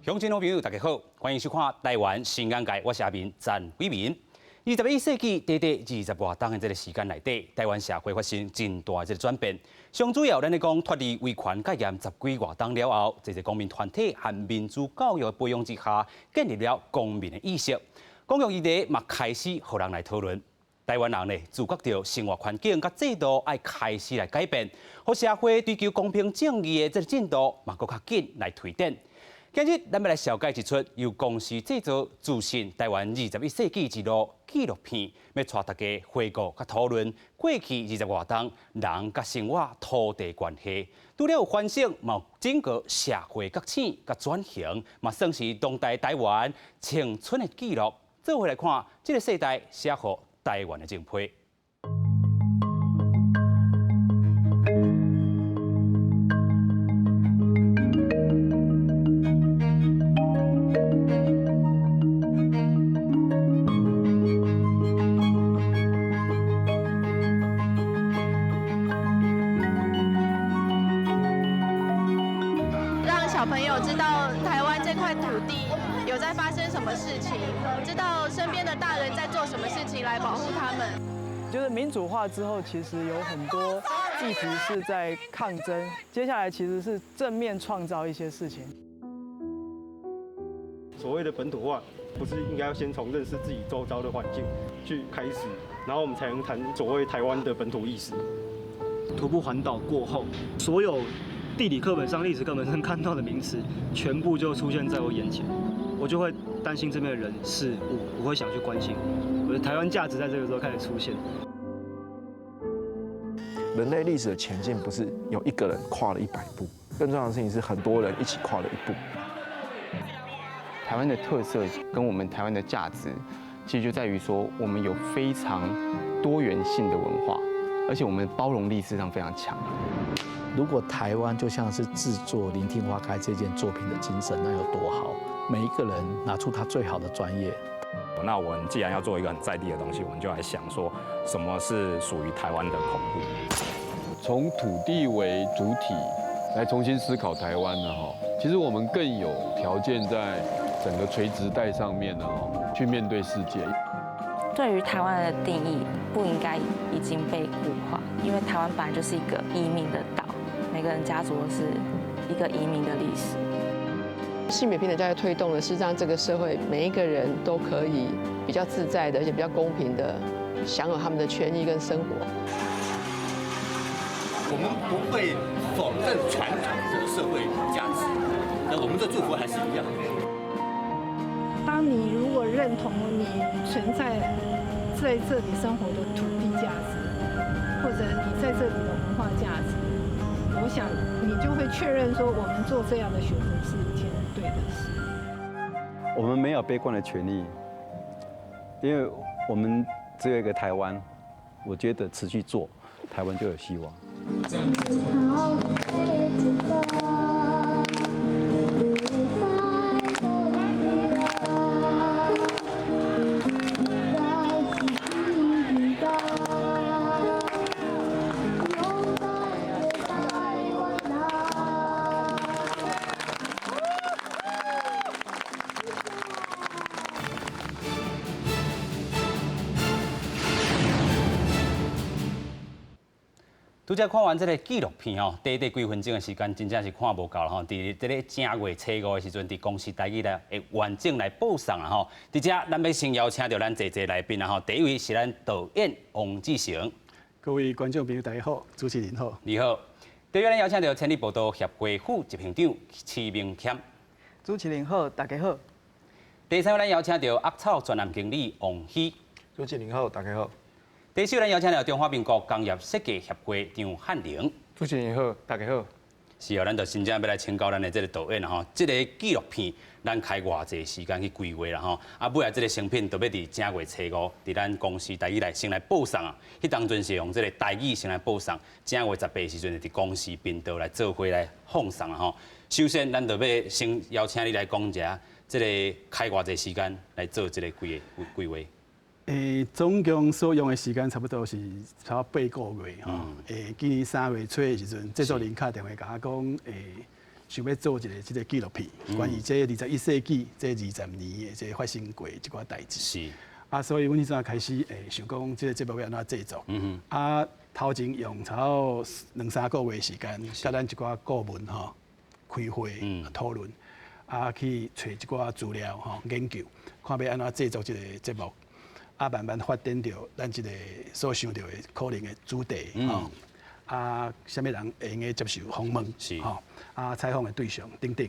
鄉親好朋友，大家好，歡迎收看《台灣新眼界》，我是阿明詹偉民。21世紀短短20外冬的這个時間內底，台灣社會發生真大的這个轉變。上主要，咱咧講脫離威權戒嚴十幾外冬了後，這個公民團體和民主教育的培養之下，建立了公民的意識。公共議題嘛開始予人來討論。台灣人呢，自覺著生活環境佮制度愛開始來改變，予社會追求公平正義的這个進度嘛，閣較緊來推展。今日咱欲來紹介一齣由公視製作、自信台灣21世紀之路紀錄片，欲帶大家回顧佮討論過去20外冬人佮生活土地關係，除了有反省，嘛有整個社會覺醒佮轉型，嘛算是當代台灣青春的記錄。做伙來看這个世代寫予台灣的情批。讓小朋友知道台灣這塊土地有在發生什麼事情，知道身邊的大人在做什麼事情來保護他們。就是民主化之後，其實有很多議題是在抗爭，接下來其實是正面創造一些事情。所謂的本土化，不是應該要先從認識自己周遭的環境去開始，然後我們才能談所謂台灣的本土意識。徒步環島過後，所有地理課本上、歷史課本上看到的名詞，全部就出現在我眼前，我就會擔心這邊的人事物，我會想去關心。我的台灣價值在這個時候開始出現。人類歷史的前進不是有一個人跨了100步，更重要的事情是很多人一起跨了一步。台灣的特色跟我們台灣的價值，其實就在於說，我們有非常多元性的文化，而且我們包容力事實上非常強。如果台灣就像是製作《聆聽花開》這件作品的精神，那有多好？每一個人拿出他最好的專業。那我們既然要做一個很在地的東西，我們就來想說，什麼是屬於台灣的恐怖？從土地為主體來重新思考台灣呢？哈，其實我們更有條件在整個垂直帶上面呢，去面對世界。對於台灣的定義不應該已經被固化，因為台灣本來就是一個移民的島，每個人家族都是一個移民的歷史。性別平等教育推動的是讓這個社會每一個人都可以比較自在的，而且比較公平的享有他們的權益跟生活。我們不會否認傳統的社會價值，那我們的祝福還是一樣。當你如果認同你存在在這裡生活的土地價值，或者你在這裡的文化價值，我想你就會確認說，我們做這樣的選擇是一件對的事。我們沒有悲觀的權利，因為我們只有一個台灣，我覺得持續做，台灣就有希望。拄才看完這个紀錄片哦，短短幾分鐘的時間，真正是看無夠啦吼。佇這个正月初五的時陣，佇公視台語來會完整來播送啦吼。佇遮，咱欲先邀請著咱濟濟來賓啦吼。第一位是咱導演王志成。各位觀眾朋友，大家好，主持人好。你好。第二位，咱邀請著千里步道協會副執行長徐明謙。主持人好，大家好。第三位，咱邀請著鴨草專案經理王希。主持人好，大家好。第四位，咱邀請著中華民國工業設計協會張漢玲。主持人好，大家好。是哦，咱就真正欲來請教咱的這个導演吼，這个紀錄片咱開偌濟時間去規劃啦吼，啊，尾仔這个成品就欲佇正月初五，佇咱公視台語來先來播送啊。彼當陣是用這个台語先來播送，正月18時陣就佇公視頻道來做伙來放送啊吼。首先，咱就欲先邀請你來講一下，這个開偌濟時間來做這个規劃規劃。總共所用的時間差不多是差不多8個月吼。今年3月初的時陣，製作人敲電話共我講，想欲做一个這个紀錄片，關於這21世紀這二十年的這發生過這寡代誌。啊，所以阮彼陣開始會想講，這个節目欲按怎製作。啊，頭前用差不多兩三個月時間，佮咱一寡顧問吼開會討論，啊去揣一寡資料吼研究，看欲按怎製作這个節目。啊，慢慢發展著咱這个所想著的可能的主題吼。啊，啥物人會用得接受訪問？吼，啊，採訪的對象等等。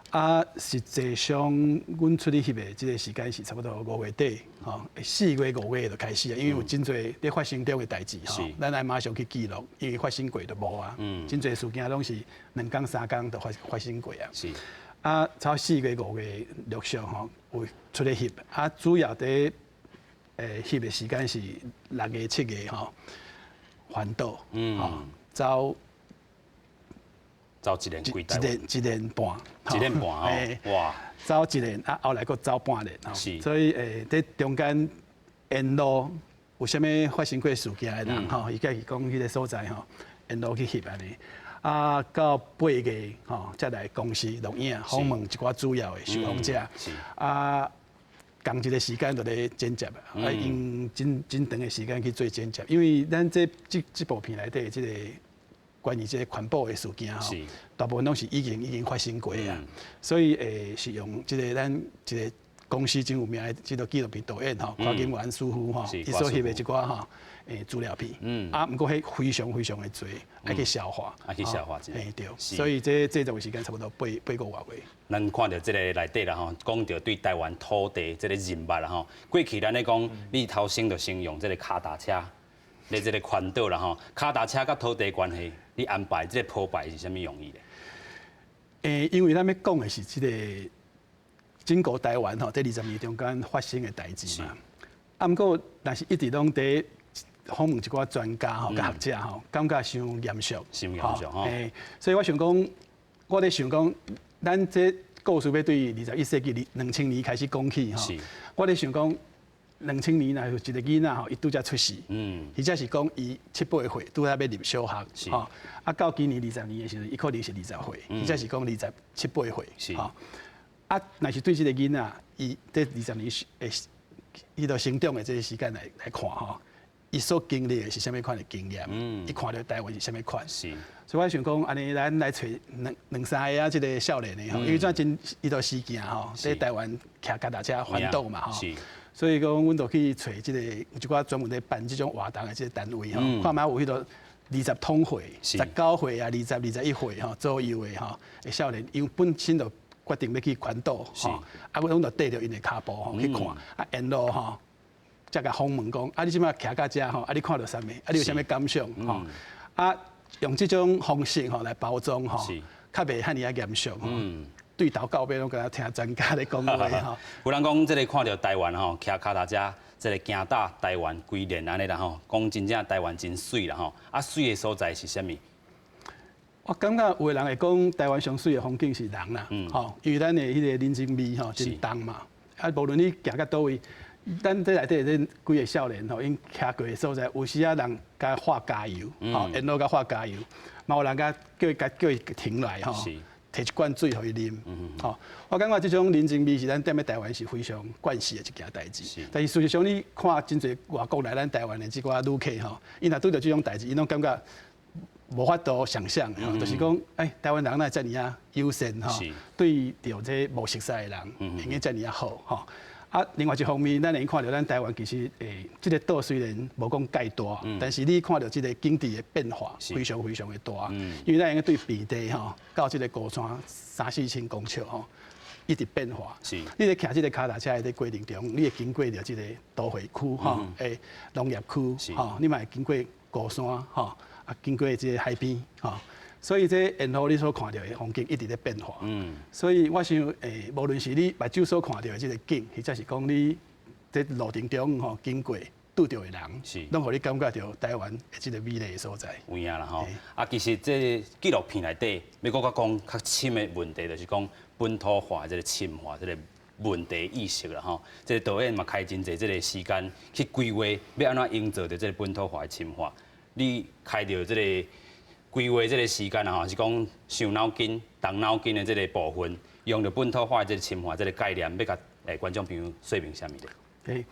啊，實際上，阮出去翕的這个時間是差不多5月底，吼，4月5月就開始啊，因為有真濟佇發生中的代誌，吼，咱愛馬上去記錄，因為發生過就無啊。真濟事件攏是兩工三工就發生過啊。啊，差不多4月5月陸續吼有出去翕，啊，主要佇翕的時間是6月7月吼。環島，吼，走走一年幾一年一年半，一年半哦，哇，走一年啊，後來閣走半年，所以佇中間沿路有啥物發生過事件的人吼，伊計是講彼个所在吼，沿路去翕按呢，啊，到8月吼，才來公司錄影訪問一寡主要的受訪者，啊。仝一个時間就咧剪接，啊，用真真長的時間去做剪接，因為咱這部片內底這個關於這个環保的事件吼，大部分攏是已經發生過啊，所以是用這个咱一个公司真有名的這个紀錄片導演吼，柯金元師傅吼，伊所翕的一寡吼資料片，啊，毋過彼非常非常的濟，愛去消化，愛去消化，對，所以這製作時間差不多八個外月。咱看著這个內底啦吼，講著對台灣土地這个認捌啦吼。過去咱咧講，你頭先就先用這个跤踏車，咧這个環島啦吼，跤踏車佮土地關係，你安排這个鋪排是啥物用意咧？因為咱欲講的是這个整個台灣吼，這20年中間發生的代誌嘛。啊，毋過若是一直攏佇訪問一寡專家吼、佮學者吼，感覺傷嚴肅，傷嚴肅吼。所以我想講，我咧想講，咱這故事欲對21世紀2000年開始講起吼。我咧想講，2000年若有一个囡仔吼，伊拄才出世，或者是講伊七八歲，拄才欲入小學，吼。啊，到今年二十年的時陣，伊可能是20歲，或者是講27、8歲，吼。啊，若是對這个囡仔，伊這二十年的伊著成長的這个時間來看吼，伊所經歷的是啥物款的經驗？伊看著台灣是啥物款？所以我想講，按呢咱來揣兩兩三个啊，這个少年的吼，因為這真伊著時行吼，佇台灣騎腳踏車環島嘛吼。所以講，阮就去揣這个有一寡專門咧辦這種活動的這个單位吼，看覓有彼個二十通歲、19歲啊、20、21歲吼左右的吼的少年，因為本身就決定欲去環島吼，啊，阮攏就綴著𪜶的跤步吼去看，啊，沿路吼，才共訪問講，啊，你這擺騎到遮吼，啊，你看著啥物？啊，你有啥物感想？吼，啊，用這種方式吼來包裝吼，較袂遐爾仔嚴肅吼。對頭到尾攏敢若聽專家咧講話吼。有人講，這个看著台灣吼，騎跤踏車，這个行踏台灣幾年按呢啦吼，講真正台灣真媠啦吼。啊，媠的所在是啥物？我感覺有的人會講台灣上媠的風景是人啦，吼，因為咱的彼个人情味吼真重嘛。啊，無論你行到佗位，咱這內底這幾个少年吼，𪜶騎過的所在，有時仔人共喊加油，吼，沿路共喊加油，嘛有人共叫伊停來吼，提一罐水予伊啉，吼。我感覺這種人情味是咱踮咧台灣是非常慣勢的一件代誌。但是事實上，你看真濟外國來咱台灣的這寡旅客吼，𪜶若拄著這種代誌，𪜶攏感覺無法度想像，就是講，欸，台灣人哪會遮爾仔友善吼，對著這無熟似的人，會用遮爾仔好吼。啊，另外一方面，咱會看著咱台灣其實這个島雖然無講蓋大，但是你看著這个景致的變化非常非常的大。因為咱會用對平地吼，到這个高山三四千公尺吼，一直變化。你咧騎這个跤踏車的過程中，你會經過著這个都會區吼，農業區吼，你嘛會經過高山吼，啊，經過這个海邊吼。所以這沿路你所看著的風景一直咧變化。所以我想，無論是你目睭所看著的這个景，或者是講你佇路程中吼經過拄著的人，攏予你感覺著台灣的這个美麗的所在。有影啦吼。啊，其實這紀錄片內底，欲閣較講較深的問題，就是講本土化這个深化這个問題意識啦吼。這个導演嘛開真濟這个時間去規劃，欲按怎營造著這个本土化的深化。你開著這个。規劃這個時間啊，吼，是講傷腦筋、動腦筋的這個部分，用著本土化這個深化這個概念，欲共觀眾朋友說明啥物咧？ Okay，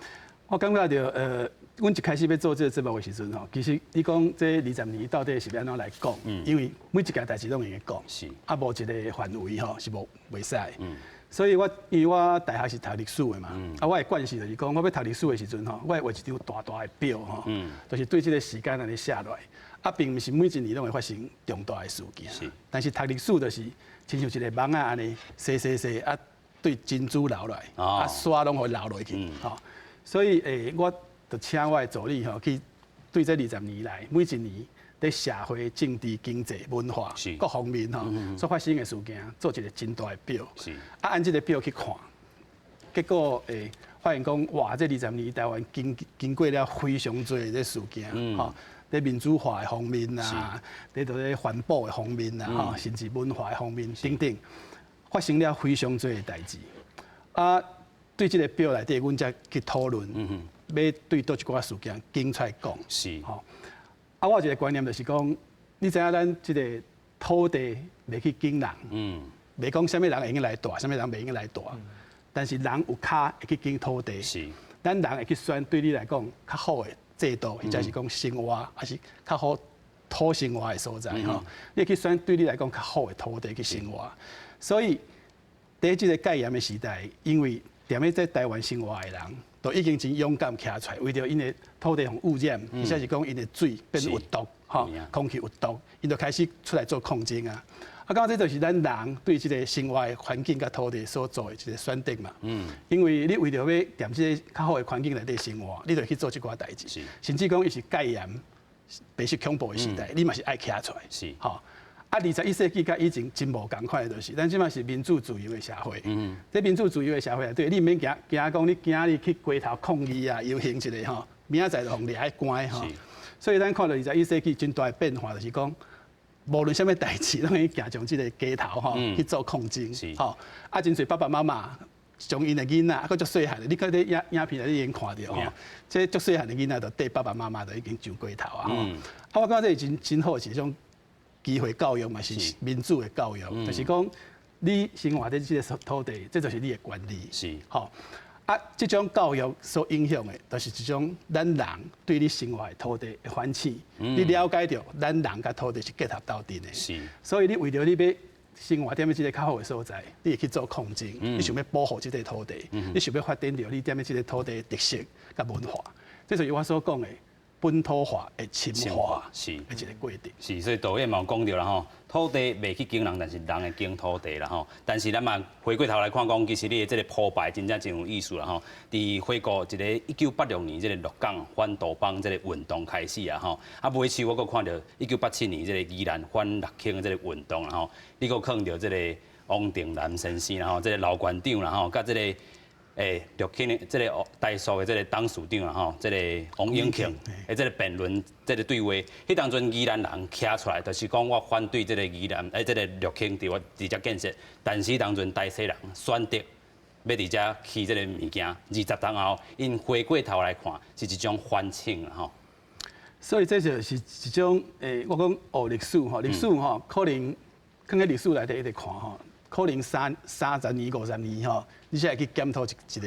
我感覺著，阮一開始欲做這個節目的時陣吼，其實你講這20年到底是欲按怎來講？因為每一件代誌攏會用講，啊，無一個範圍吼是無袂使。所以我因為我大學是讀歷史的嘛，啊，我的慣勢就是講，我欲讀歷史的時陣吼，我會畫一張大大的表吼，就是對這個時間按呢寫落來。啊，並毋是每一年攏會發生重大的事件，但是讀歷史就是親像一個網仔按呢，洗洗洗啊，對珍珠流落來，啊，沙攏予流落去，吼。所以我就請我的助理吼去對這20年來每一年佇社會、政治、經濟、文化各方面吼所發生的事件，做一個真大的表。啊，按這個表去看，結果發現講，哇，這二十年台灣經過了非常濟的這事件，吼，佇民主化的方面啊，佇佇咧環保的方面啊，吼，甚至文化的方面等等，發生了非常濟的代誌。啊，對這個表內底，阮才去討論，欲對佗一寡事件揀出來講。吼。啊，我有一個觀念就是講，你知影咱這個土地袂去揀人，袂講啥物人會用來蹛，啥物人袂用來蹛。但是人有跤會去揀土地。咱人會去選對你來講較好的制度，或者是講生活，還是較好討生活的所在吼。你會去選對你來講較好的土地去生活。所以，佇這個戒嚴的時代，因為踮咧在台灣生活的人，都已經真勇敢徛出來，為著𪜶的土地予污染，或者是講𪜶的水變有毒，吼，空氣有毒，𪜶就開始出來做抗爭啊。啊，感覺這就是咱人對這個生活的環境佮土地所做的一個選擇嘛。因為你為著欲踮這個較好的環境內底生活，你就去做這寡代誌。甚至講伊是戒嚴、白色恐怖的時代，你嘛是愛徛出來。吼。啊，21世紀佮以前真無仝款的，就是咱這擺是民主自由的社會。這民主自由的社會內底，你毋免驚驚講，你驚你去街頭抗議啊、遊行一下吼，明仔載就予掠去關吼。所以咱看到21世紀真大的變化，就是講，無論啥物代誌，攏會行上這個街頭吼去做抗爭。吼，啊，真濟爸爸媽媽將𪜶的囡仔，閣足細漢的，你閣佇影影片內底已經看著吼，這足細漢的囡仔就綴爸爸媽媽就已經上街頭啊。啊，我感覺這是真真好，是一種機會教育嘛，是民主的教育，就是講你生活佇這個土地，這就是你的權利。吼，啊，這種教育所影響的，就是一種咱人對你生活的土地的反省。你了解著，咱人佮土地是結合鬥陣的。所以你為著你欲生活踮咧這個較好的所在，你會去做抗爭，你想欲保護這塊土地，你想欲發展著你踮咧這個土地的特色佮文化。這就是我所講的本土化的深化的一個過程。是，所以導演嘛有講著啦吼，土地袂去揀人，但是人會揀土地啦吼。但是咱嘛回過頭來看講，其實你的這個鋪排真正真有意思啦吼。佇回顧一个1986年這個鹿港反杜邦這個運動開始啊吼，啊尾手我閣看著1987年這個宜蘭反六輕的這個運動啦吼，你閣看著這個王定南先生啦吼，這個老館長啦吼，佮這個六輕的這個台塑的這個董事長啦吼，這個王永慶的這個辯論，這個對話，彼當陣宜蘭人徛出來，就是講我反對這個宜蘭這個六輕佇我佇遮建設，但是當陣台西人選擇欲佇遮起這個物件，20冬後，𪜶回過頭來看，是一種反省啦吼。所以這就是一種我講學歷史吼，歷史吼可能囥佇歷史內底一直看吼。可能30年、50年吼，你才會去檢討一個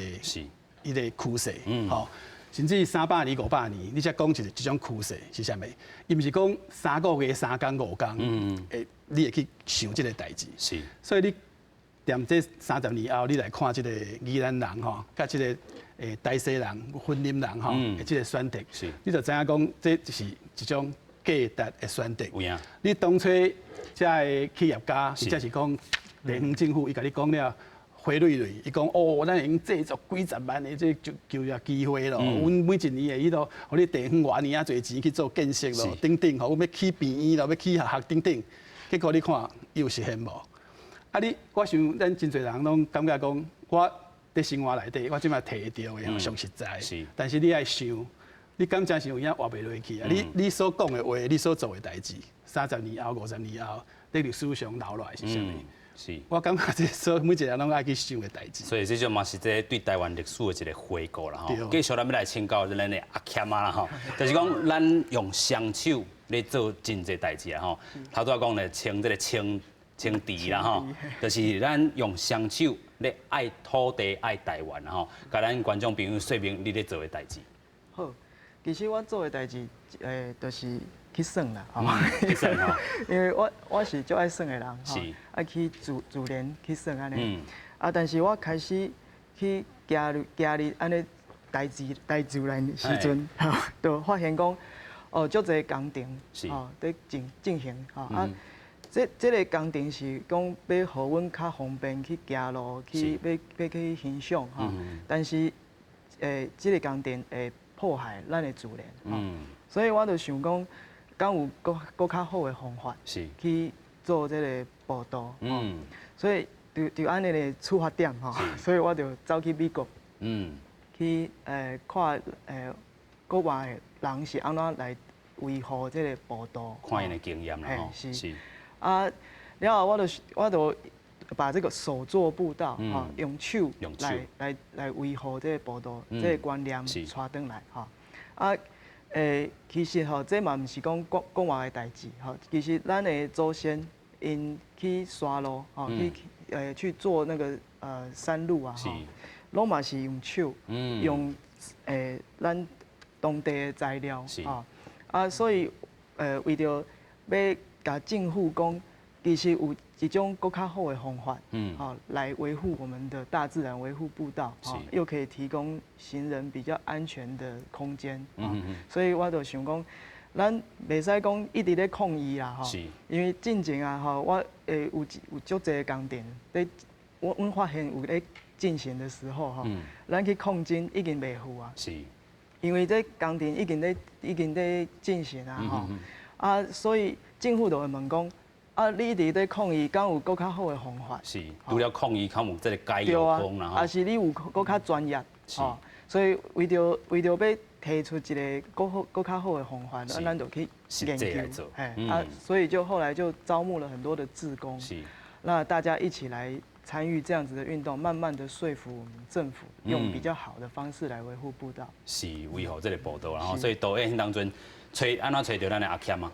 一個趨勢，吼，甚至300年、500年，你才講一個這種趨勢是啥物？伊毋是講3個月、3工、5工，你會去想這個代誌。所以你踮這30年後，你來看這個宜蘭人吼，佮這個台西人、雲林人吼，的這個選擇，你就知影講這就是一種價值的選擇。你當初這个企業家，或者是講地方政府，伊共你講了，花蕊蕊，伊講哦，咱會用製造幾十萬的這就就業機會咯。阮每一年會彼落，予你地方偌爾仔濟錢去做建設咯，等等吼，阮欲起病院咯，欲起學校等等。結果你看，伊有實現無？啊你，我想咱真濟人攏感覺講，我佇生活內底，我這擺提會著的上實在。但是你愛想，你敢真是有影活袂落去啊？你所講的話，你所做的代誌，30年後、50年後，佇歷史上留落來是啥物？我感覺這所每一個人攏愛去想的代誌。所以這種嘛是這對台灣歷史的一個回顧啦吼。繼續咱欲來請教咱的阿謙仔啦吼，就是講咱用雙手。咧做真濟代誌啊吼。頭拄仔講咧，清這個清清池啦吼，就是咱用雙手咧愛土地、愛台灣吼，共咱觀眾朋友說明你咧做的代誌。好，其實我做的代誌，就是去耍啦，去耍吼，因為我是足愛耍的人，愛去自然去耍按呢。啊，但是我開始去行入按呢大自然的時陣，就發現講，哦，足濟工程，吼，佇進行，吼啊，這個工程是講欲予阮較方便去行路，去欲去欣賞，吼。但是，這個工程會破壞咱的自然，所以我就想講，敢有閣較好的方法，去做這個步道，所以就按呢個出發點吼，所以我就走去美國，去看國外的人是按怎來維護這個步道，看𪜶的經驗啦，是。啊，了後我就把這個手作步道，哈，用手來維護這個步道，這個觀念帶轉來，吼。啊，其實吼，這嘛毋是講國外的代誌，吼，其實咱的祖先𪜶去山路，吼，去做那個山路啊，吼，攏嘛是用手，用咱當地的材料，吼，啊，所以為著欲共政府講，其實有一種閣較好的方法，吼，來維護我們的大自然，維護步道，又可以提供行人比較安全的空間，所以我就想講，咱袂使講一直咧抗議啦，吼，因為進前啊，吼，我有足濟工程，咧阮發現有咧進行的時候，吼，咱去抗爭已經袂赴啊，因為這工程已經咧進行啊，吼，啊，所以政府就會問講，啊，你一直咧抗議，敢有閣較好的方法？是，除了抗議，敢有這個解藥方啦，抑是你有閣較專業，吼，所以為著欲提出一個閣較好的方法，啊，咱就去研究，嘿，啊，所以就後來就招募了很多的志工，那大家一起來參與這樣子的運動，慢慢的說服我們政府用比較好的方式來維護步道。是維護這個步道，然後所以導演當陣揣按怎揣著咱的阿謙啊？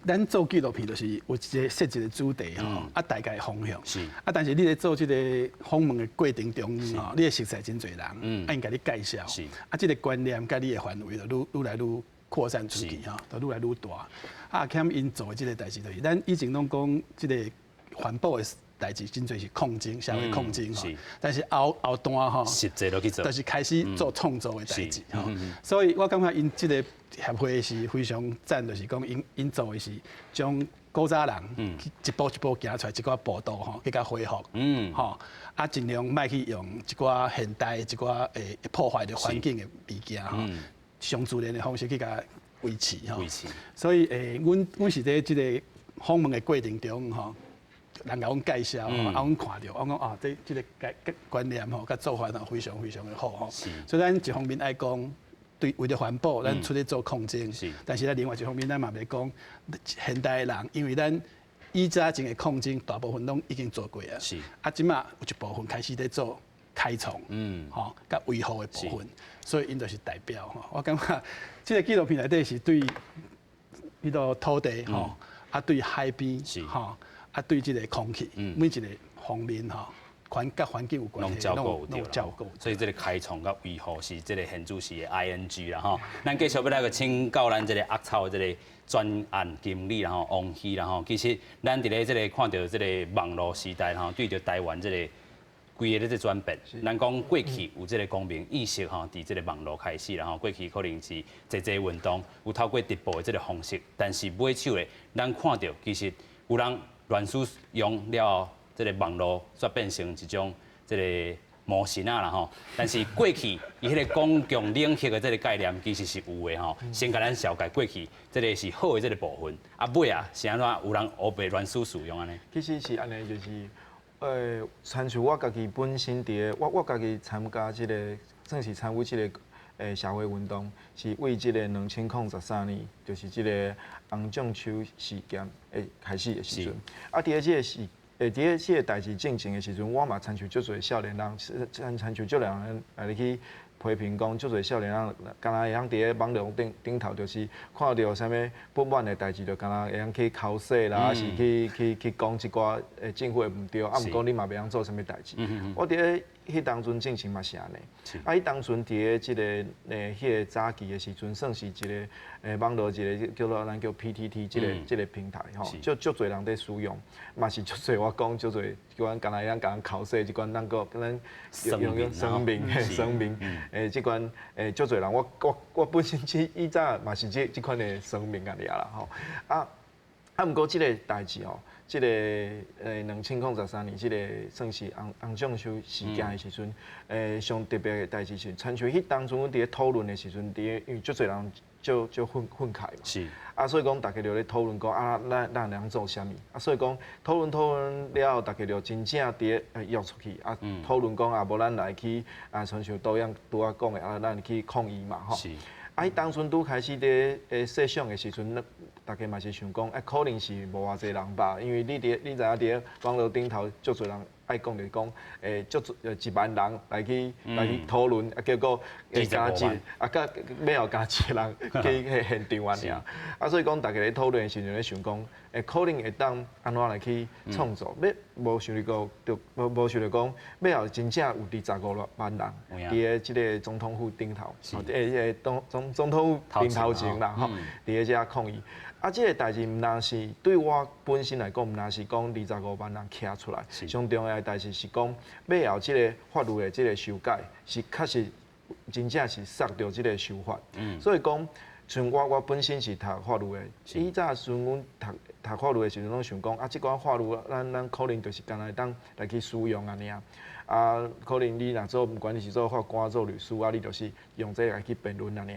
咱做紀錄片就是有一個設一個主題吼，啊大概方向。啊，但是你咧做這個訪問的過程中吼，你會熟似真濟人，啊，𪜶共你介紹。啊，這個觀念佮你的範圍就愈來愈擴散出去吼，就愈來愈大。啊，阿謙𪜶做的這個代誌就是，咱以前攏講這個環保的代誌真濟是抗爭，社會抗爭吼。但是後後段吼，實際落去做，就是開始做創作的代誌吼。所以我感覺𪜶這個協會是非常讚，就是講𪜶做的是將古早人一步一步行出來一寡步道吼，去共恢復，吼啊盡量莫去用一寡現代一寡會破壞著環境的物件吼，上自然的方式去共維持吼。維持。所以阮是佇這個訪問的過程中吼，人共阮介紹，啊，阮看著，我講啊，這個觀念吼，佮做法吼，非常非常的好吼。所以咱一方面愛講，對為著環保，咱出去做抗爭。但是咱另外一方面，咱嘛欲講現代的人，因為咱以早前的抗爭，大部分攏已經做過啊。啊，這馬有一部分開始咧做開創，吼，佮維護的部分，所以𪜶就是代表吼。我感覺這個紀錄片內底是對彼個土地吼，啊對海邊，吼，啊對這個空氣，每一個方面吼，佮環境有關係，攏照顧攏照顧。所以這個開創佮維護是這個現主時的 ING 啦吼。咱繼續欲來閣請教咱這個鴨草的這個專案經理啦吼，王希啦吼。其實咱佇咧這個看著這個網路時代吼，對著台灣這個規个咧這轉變，咱講過去有這個公民意識吼，佇這個網路開始啦吼，過去可能是濟濟運動有透過直播的這個方式，但是尾手的咱看著其實有人亂使用了後，這個網路煞變成一種這個模型啊啦吼。但是過去伊彼個公共領域的這個概念其實是有的吼。先共咱紹介過去這個是好的這個部分，啊尾啊是按怎有人烏白亂使使用按呢？其實是按呢，就是。親像我家己本身佇個，我家己參加這個，算是參與這個社會運動，是為這個2013年，就是這個洪仲丘事件的開始的時陣。啊，佇咧這個代誌進行的時陣，我嘛親像足濟少年人，親像足濟人來去批评讲，足濟少年人，敢若會曉佇咧網路頂頂頭，就是看著啥物不滿的代誌，就敢若會曉去剾洗啦，抑是去講一寡政府的毋對，啊，毋過你嘛袂曉做啥物代誌。我佇咧彼當陣進前嘛是按呢，啊，彼當陣佇咧這个彼个早期的時陣，算是一个網路一个叫做咱叫 PTT 這个平台吼，足足濟人佇使用，嘛是足濟我講足濟，叫阮敢若會曉共人剾洗這款咱閣咱用用酸民嘿酸民，這款足濟人，我本身這以早嘛是這款的酸民啊爾啦吼，啊啊，毋過這个代誌吼。這个2013年，這个算是洪洪仲丘事件的時陣，上特別的代誌是，親像彼當陣阮佇咧討論的時陣，佇咧因為足濟人足足憤憤慨嘛，啊，所以講大家就咧討論講啊，咱咱會做啥物？啊，所以講討論討論了後，大家就真正佇咧約出去啊，討論講啊，無咱來去啊，親像導演拄仔講的啊，咱去抗議嘛，吼。啊，彼當陣拄開始佇咧設想的時陣，大家嘛是想講，啊，可能是無偌濟人吧，因為你佇你知影佇咧網路頂頭，足濟人愛講就是講，足濟1萬人來去來去討論，啊，結果加一，啊，佮尾後加一個人去現場按呢，啊，所以講大家咧討論的時陣咧想講，可能會當按怎來去創造，欲無想著講，就無無想著講，尾後真正有25萬人佇咧這个總統府頂頭，佇咧總總總統府頂頭前啦，吼，佇咧遮抗議。啊，這个代誌毋但是對我本身來講，毋但是講25萬人徛出來，上重要的代誌是講，尾後這个法律的這个修改是確實真正是殺著這个修法。所以講，像我我本身是讀法律的，以早時陣阮讀讀法律的時陣，攏想講啊，這款法律咱可能就是干焦會當來去使用按呢。啊，可能你若做，毋管你是做法官、做律師啊，你就是用這个來去辯論按呢。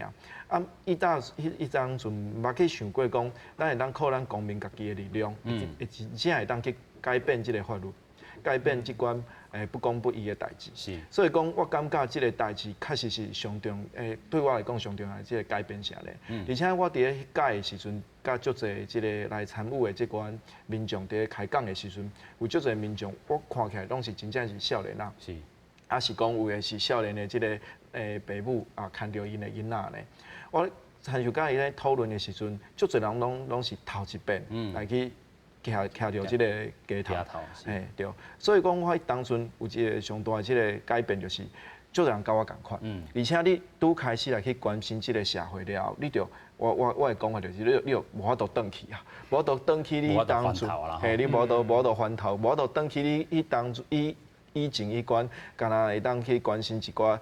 啊，以早彼彼當陣毋捌去想過講，咱會當靠咱公民家己的力量，會真正會當去改變這个法律，改變這款不公不義的代誌。所以講，我感覺這个代誌確實是上重，對我來講上重要的這个改變啥咧。而且我佇咧彼屆的時陣，佮足濟這个來參與的這款民眾佇咧開講的時陣，有足濟民眾，我看起來攏是真正是少年仔。啊是講有的是少年的這个爸母啊，牽著𪜶的囡仔呢。我親像佮伊咧討論的時陣，足濟人攏攏是頭一遍來去徛徛著這个街頭，嘿對。所以講，我當陣有一个上大的這个改變，就是足濟人佮我仝款。而且你拄開始來去關心這个社會了後，你就我我我的講法就是，你你就無法度轉去啊，無法度轉去你當初，嘿，你無法度無法度翻頭，無法度轉去你彼當初以以前彼款，敢若會當去關心一寡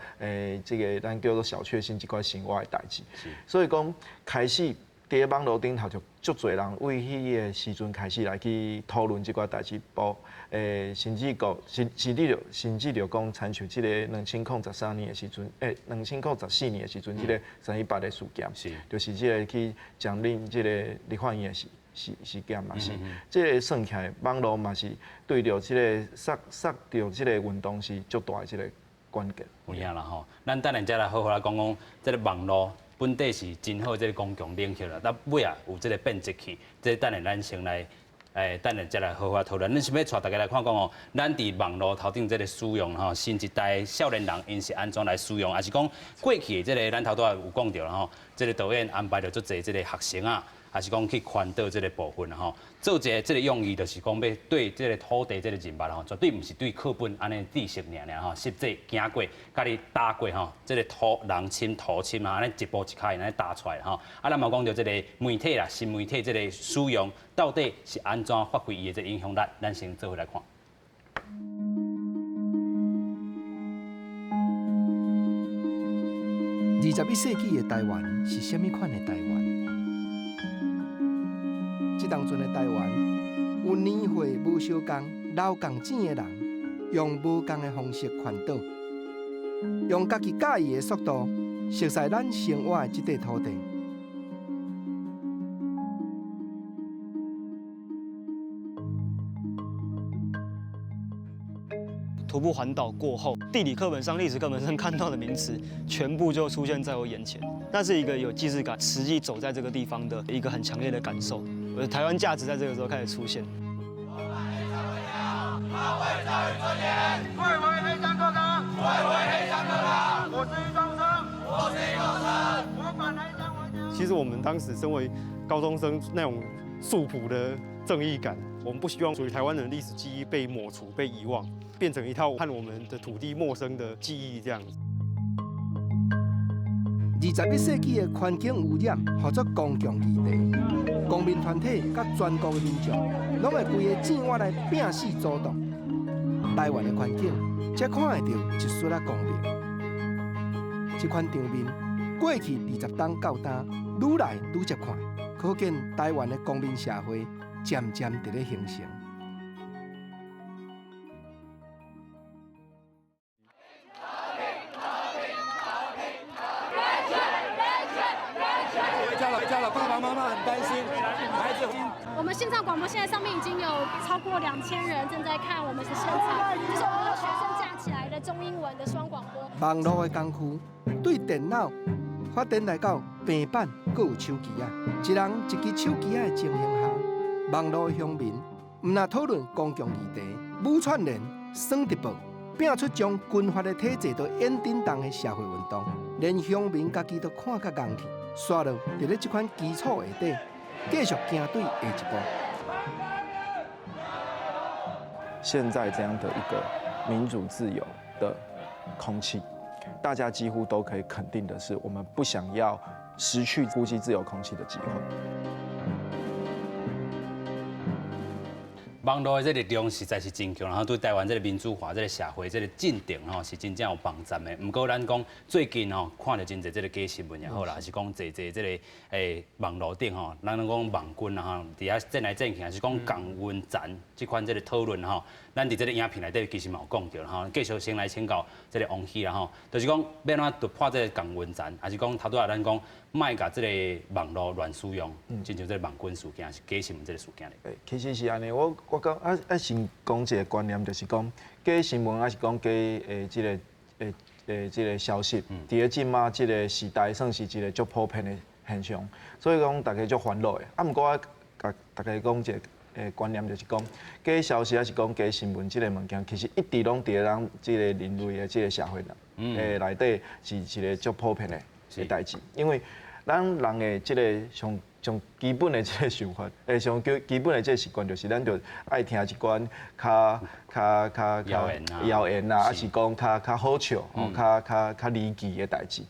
這个咱叫做小確幸這寡生活的代誌。所以講開始佇咧網路頂頭就足濟人為彼个時陣開始來去討論這寡代誌，包甚至講甚甚至就甚至就講，親像這个2013年的時陣，2014年的時陣，這个318的事件，就是這个去佔領這个立法院的事事事件嘛是，這个算起來網路嘛是對著這个殺殺著這个運動是足大的這个關鍵。有影啦吼，咱等下再來好好來講講這个網路本底是真好，這个公共領域啦，但尾仔有這个變質去，這等下咱先來，等下再來好好討論。咱是欲帶大家來看講哦，咱佇網路頭頂這个使用吼，新一代少年人𪜶是按怎來使用，抑是講過去的這个咱頭拄仔有講著啦吼，這个導演安排著足濟這个學生啊。抑是講去宣導這个部分吼，做一个這个用意，就是講欲對這个土地這个認捌吼，絕對毋是對課本按呢知識爾爾吼，實際行過，佮你踏過吼，這个土人深土深啊，按呢一步一跤印按呢踏出來吼。啊，咱嘛講著這个媒體啦，新媒體這个使用到底是按怎發揮伊的這个影響力，咱先做伙來看。21世紀的台灣是啥物款的台灣？這當陣的台灣，有年歲無相仝、老仝淺的人，用無仝的方式傳導，用家己佮意的速度，熟悉咱生活的這塊土地。徒步環島過後，地理課本上、歷史課本上看到的名詞，全部就出現在我眼前。那是一個有既視感、實際走在這個地方的一個很強烈的感受。我的台灣價值在這個時候開始出現。我是其實我們當時身為高中生那種素樸的正義感，我們不希望屬於台灣人的歷史記憶被抹除、被遺忘，變成一套和我們的土地陌生的記憶這樣子。21世紀的環境污染，號做公共議題，公民團體佮全國的民眾，攏會規個糋碗來拚死阻擋。台灣的環境，才看會著一絲仔光明。這款場面，過去20冬到今，愈來愈捷看，可見台灣的公民社會漸漸佇咧形成。我們線上廣播現在上面已經有超過2000人正在看我們的現場，這是我們由學生架起來的中英文的雙廣播。網路的工具對電腦發展來到平板，閣有手機仔，一人一支手機仔的情形下，網路的鄉民毋但討論公共議題，舞串聯、耍直播，拚出將軍閥的體制都演震動的社會運動，連鄉民家己都看甲戇去。煞落佇咧這款基礎下底，繼續行對下一步。現在這樣的一個民主自由的空氣，大家幾乎都可以肯定的是，我們不想要失去呼吸自由空氣的機會。網路的這力量實在是真強，然後對台灣這個民主化、這個社會、這個進程吼是真正有幫助的。毋過咱講最近吼看著真濟這個假新聞也好啦，還是講濟濟這個網路頂吼，咱攏講網軍啊吼，佇遐戰來戰去，還是講共溫層這款這個討論吼，咱佇這個影片內底其實嘛有講著吼。繼續先來請教這個王希啦吼，就是講欲按怎突破這個共溫層，還是講頭拄仔咱講莫共這個網路亂使用，親像這個網軍事件是假新聞這個事件咧。其實是按呢，我講啊啊，先講一個觀念，就是講假新聞，還是講假這個這個消息，佇咧這馬這個時代，算是一個足普遍的現象，所以講大家足煩惱的。啊，毋過我共大家講一個觀念，就是講假消息，還是講假新聞這個物件，其實一直攏佇咧咱這個人類的這個社會內底是一個足普遍的代誌，因為咱人的這個上上基本的這個想法，上基基本的這個習慣，就是咱就愛聽一寡較較較較謠言啊，還是講較較好笑、較較較離奇的代誌。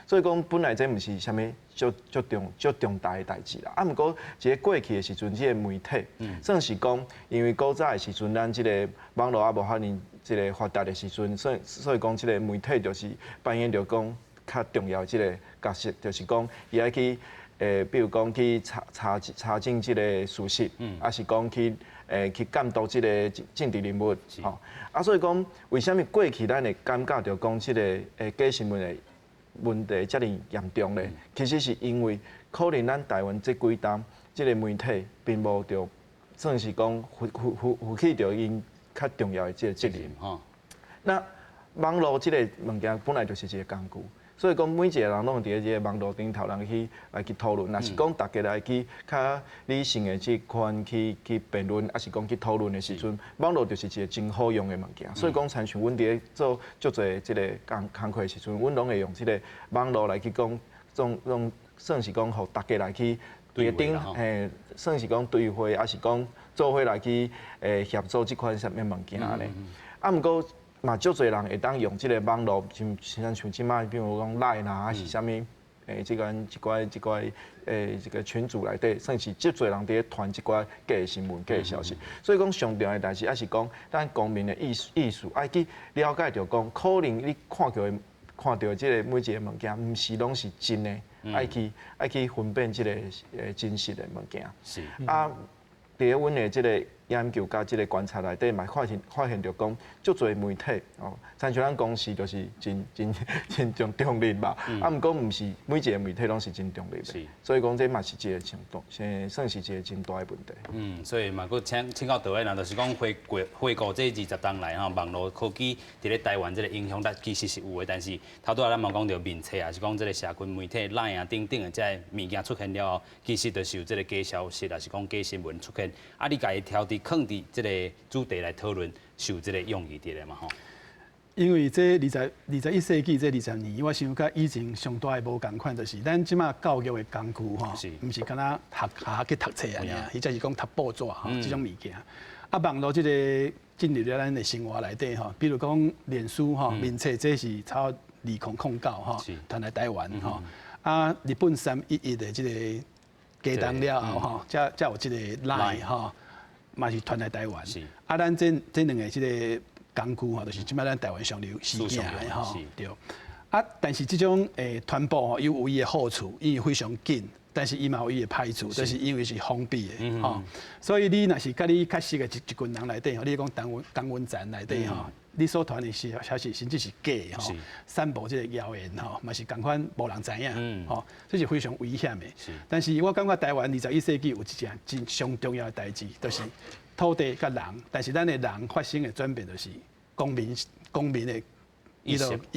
所以講，本來這毋是啥物足足重足重大的代誌啦。啊，毋過佇咧過去的時陣，這個媒體算是講，因為古早的時陣，咱這個網路猶無遐爾這個發達的時陣，所以講這個媒體就是扮演著講較重要的這個角色，就是講伊愛去。比如講去查查查證這個事實，抑是講去去監督這個政治人物，吼。啊，所以講為啥物過去咱會感覺著講這個假新聞的問題遮爾嚴重咧？其實是因為可能咱台灣這幾冬這個媒體並無著算是講負負負負起著𪜶較重要的這個責任。那網路這個物件本來就是一個工具。所以講，每一個人攏佇咧這個網路頂頭，人去來去討論，若是講大家來去較理性的這款去去辯論，抑是講去討論的時陣，網路就是一個真好用的物件。所以講，親像阮佇咧做足濟這個工工課的時陣，阮攏會用這個網路來去講，總攏算是講，予大家來去佇頂，嘿，算是講對話，抑是講做伙來去協助這款啥物物件按呢。啊，毋過。嘛，足濟人會當用這個網路，像像像這擺，比如講 LINE 啦，還是啥物，這個一寡一寡這個群組內底，算是足濟人佇咧傳這寡假新聞、假消息。所以講上重要的代誌，抑是講咱公民的意識意識，愛去了解著講，可能你看著的看著的這個每一個物件，毋是攏是真的，愛去愛去分辨這個真實的物件。啊，佇咧阮的這個研究佮這個觀察內底，嘛發現發現著講，足濟媒體哦，親像咱公視就是真真真中中立吧。啊，毋過毋是每一個媒體攏是真中立的。所以講這嘛是一個程度，算是一個真大的問題。嗯，所以嘛，閣請請教導演啦，就是講回顧回顧這20冬來吼，網路科技佇咧台灣這個影響力其實是有的，但是頭拄仔咱嘛講著面冊，抑是講這個社群媒體、LINE 啊等等的這个物件出現了後，其實就是有這個假消息，抑是講假新聞出現。啊，你共伊挑佇囥佇這個主題來討論，是有這個用意佇咧嘛吼？因為這21世紀這20年，我想佮以前上大的無仝款，就是咱這馬教育的工具吼，毋是干焦學校去讀冊按呢，或者是講讀報紙吼，這種物件。啊，網路這個進入了咱的生活內底吼，比如講臉書吼，面冊這是差不多2009吼，傳來台灣吼。啊，日本3.11的這個地動了後吼，才有這個 Line 吼，嘛是傳來台灣。啊，咱這兩个這个工具吼，就是這擺咱台灣上流行的吼，對。啊，但是這種傳播吼，有伊的好處，因為非常緊，但是伊嘛有伊的歹處，就是因為是封閉的吼。所以你若是佮你較熟的一群人內底吼，你講同溫層內底吼，你所傳的是消息甚至是假的吼，散布這个謠言吼，嘛是仝款無人知影，吼，這是非常危險的。但是我感覺台灣21世紀有一件真上重要的代誌，就是土地佮人，但是咱的人發生的轉變，就是公民的意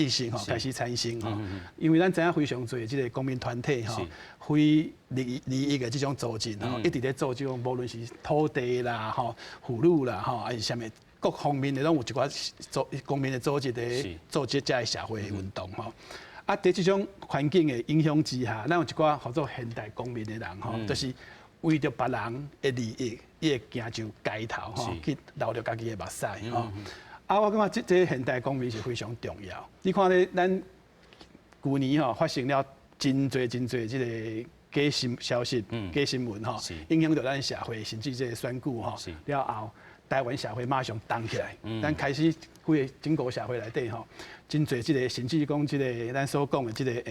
識吼開始產生吼，因為咱知影非常濟這个公民團體吼，非利益的這種組織吼，一直咧做這種，無論是土地啦吼、婦女啦吼，還是啥物各方面的，攏有一寡組公民的組織咧做這遮的社會運動吼。啊，佇這種環境的影響之下，咱有一寡號做現代公民的人吼，就是為著別人的利益，伊會行上街頭吼，去流著家己的目屎吼。啊，我感覺這現代公民是非常重要。你看咧，咱舊年吼發生了真濟真濟這个假新消息、假新聞吼，影響著咱社會，甚至這个選舉吼。了後，台灣社會馬上動起來，咱開始規个整個社會內底吼，真濟這个，甚至講這个咱所講的這个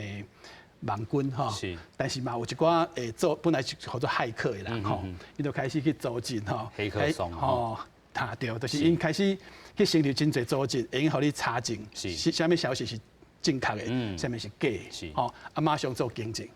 網軍吼，但是嘛有一寡做本來是號做駭客的人吼，伊就開始去組織吼，黑客松吼，對，就是𪜶開始去成立真濟組織，會用予你查證，是啥物消息是正確的，啥物是假的，吼，啊馬上做更正。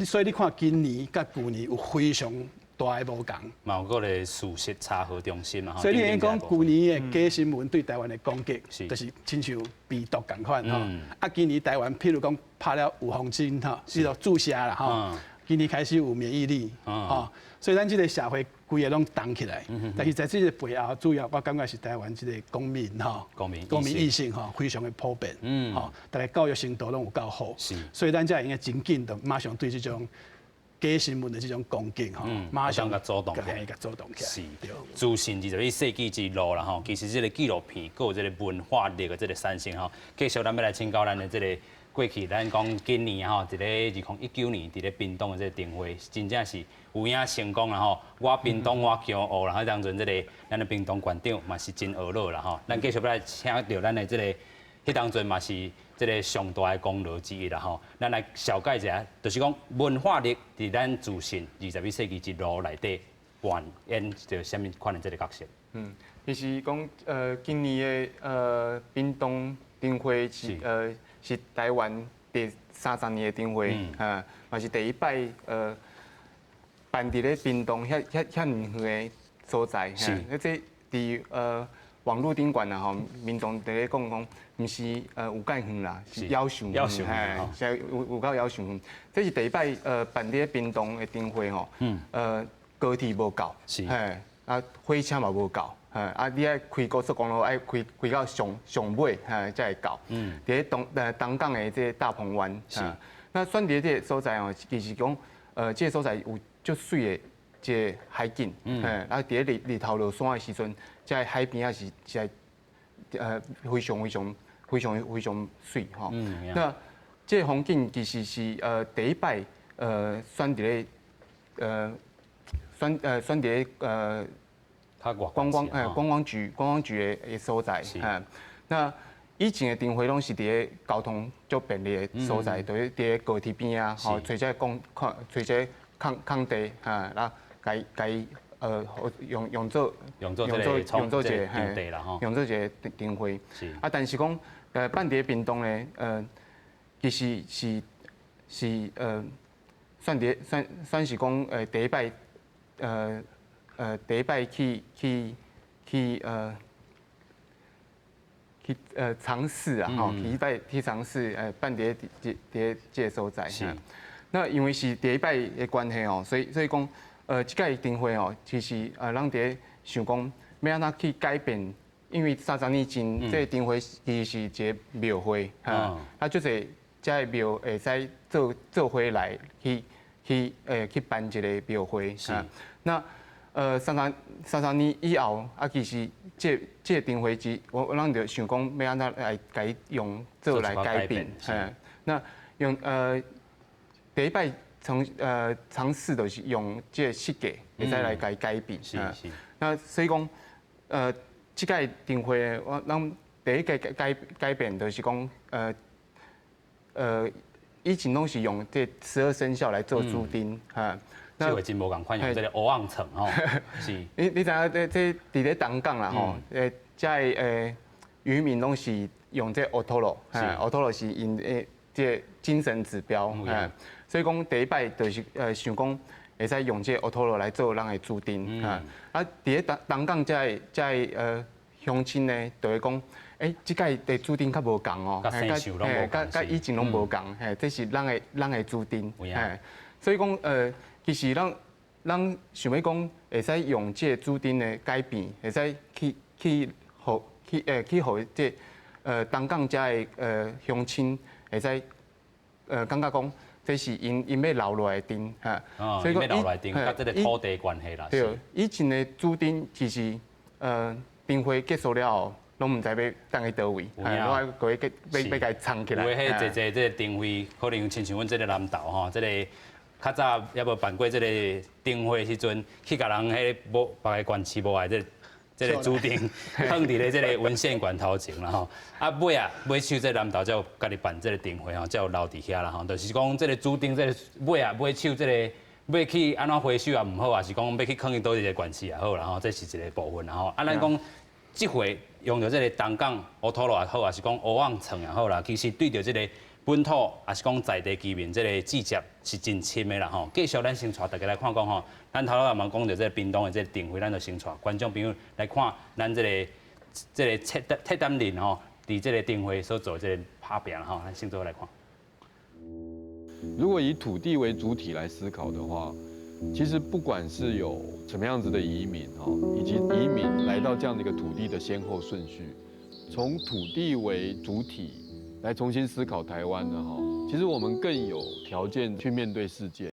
所以你看今年佮舊年有非常大的無仝。嘛有閣個事實查核中心嘛。所以你講舊年的假新聞對台灣的攻擊，就是親像病毒仝款吼。啊，今年台灣譬如講拍了預防針吼，叫做注射啦吼。今年開始有免疫力，吼，所以咱這个社會規个攏動起來。但是在這个背後，主要我感覺是台灣這个公民吼，公民意識吼，非常的普遍，吼，大家教育程度攏有夠好，所以咱才會用真緊就馬上對這種假新聞的這種攻擊吼，馬上共阻擋起來，共阻擋起來。是，資訊21世紀之路啦吼，其實這个紀錄片閣有這个文化力的這个產生吼，繼續咱欲來請教咱的這个過去，咱講今年吼，佇咧2019年佇咧屏東的這个燈會，真正是有影成功啦吼。我屏東我驕傲啦，彼當陣這个咱的屏東縣長嘛是真懊惱啦吼。咱繼續欲來請著咱的這个，彼當陣嘛是這个上大的功勞之一啦吼。咱來紹介一下，就是講文化力佇咱資訊21世紀之路內底扮演著啥物款的這个角色？嗯，其實講今年的屏東燈會是台灣第30年的燈會，啊，嘛是第一擺辦佇咧屏東遐遐遐遠的所在，那這佇網路頂懸啊吼，民眾佇咧講講，毋是有夠遠啦，是夭壽遠，嘿，是有夠夭壽遠。這是第一擺辦佇咧屏東的燈會吼，高鐵無夠，嘿，啊火車嘛無夠。啊！你愛開高速公路，愛開開到上上尾，嘿，才會到。佇咧東港的這个大鵬灣。那選佇這个所在哦，其實講，這个所在有足媠的這个海景。嘿，啊，佇咧日日頭落山的時陣，這个海邊仔是非常非常非常非常媠吼。那這个風景其實是第一擺選佇咧觀光局的所在，那以前的燈會攏是佇咧交通足便利的所在，就是佇咧高鐵邊啊，吼，揣這個空揣這個空空地，哈，啊，共共用用做用做一个場地啦，吼，用做一个燈會。啊，但是講辦佇咧屏東咧，其實是算是講第一擺去嘗試啊，吼，第一擺去嘗試辦佇咧這个所在。那因為是第一擺的關係哦，所以講，這屆燈會哦，其實咱佇咧想講，欲按怎去改變因为30年前，这个灯会其实是一个庙会，哈，啊，就是这个庙会使做做伙来去去去办一个庙会，是。那30年以后，啊，其实这个灯会节，我咱就想讲欲按怎来共伊用做来改变，嘿。那用第一摆从尝试就是用这个设计会使来共伊改变，是是。那所以讲，这届灯会我咱第一个改变就是讲，以前拢是用这12生肖来做主灯，哈。这回真无仝款，用这个乌甕床吼，是。你知影这伫咧东港啦吼，这个渔民拢是用这乌托罗，乌托罗是𪜶这个精神指标，所以讲第一摆就是想讲会使用这个乌托罗来做咱的主灯，啊，伫咧东港这个乡亲呢，就会讲，这届的主灯较无仝哦，佮以前拢无仝，嘿，这是咱的主灯，嘿，所以讲其实咱想欲讲，会使用这个主灯的改变，会使去去予去去予这东港遮的乡亲会使感觉讲，这是𪜶欲留落来的灯哈。所以讲欲留落来灯，佮这个土地关系啦。对，以前的主灯其实灯会结束了后，拢毋知欲佚去佗位，拢爱过去欲共伊藏起来。有的彼济济这个灯会，可能亲像阮这个南投吼，这个。较早犹无办过这个灯会时阵，去共人彼个无别个县市无爱这个主灯，放伫咧这个文献馆头前啦吼。啊尾啊尾手这南投才有家己办这个灯会吼，才有留伫遐啦吼。就是讲这个主灯这个尾啊尾手这个欲去按怎回收也毋好，抑是讲欲去囥伫佗一个县市也好啦吼，这是一个部分啦吼。啊，咱讲这回用著这个东港乌土路也好，抑是讲乌甕床也好啦，其实对著这个本土，抑是讲在地居民，这个连结是真深的啦吼。继续，咱先带大家来看讲吼，咱头拄仔嘛讲著这个屏东的这个灯会，咱就先带观众朋友来看咱这个策展人吼，伫这个灯会所做这个拍拼吼，咱先做来看。如果以土地为主体来思考的话，其实不管是有什么样子的移民哈，以及移民来到这样的一个土地的先后顺序，从土地为主体来重新思考台湾的哈，其实我们更有条件去面对世界。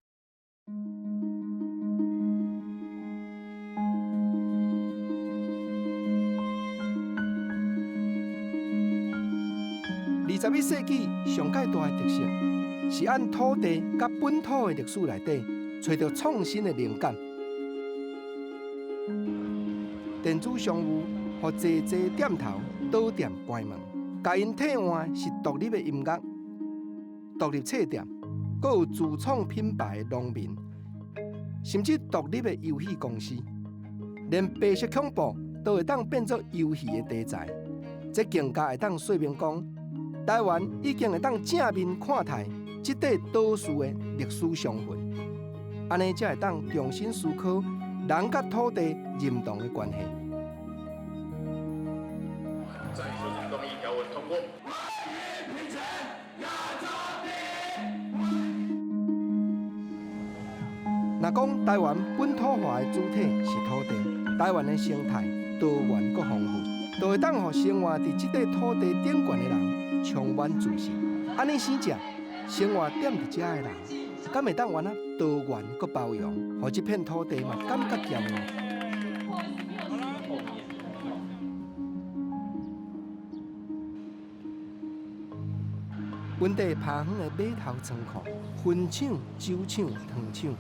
21世纪上盖大的特色，是按土地佮本土的历史内底，揣著创新的灵感。电子商务，予济济店头倒店关门。共𪜶替换是独立的音乐、独立册店，阁有自创品牌的农民，甚至独立的游戏公司，连白色恐怖都会当变做游戏的题材。这更加会当说明讲，台湾已经会当正面看待这块岛屿的历史伤痕，按呢才会当重新思考人佮土地认同的关系。若讲台湾本土化的主体是土地，台湾的生态多元阁丰富，就会当予生活伫这块土地顶悬的人充满自信。按呢生者，生活踮伫遮的人，敢会当原啊多元阁包容，予这片土地嘛感觉骄傲。阮地拍远的码头仓库、坟场、酒厂、糖厂，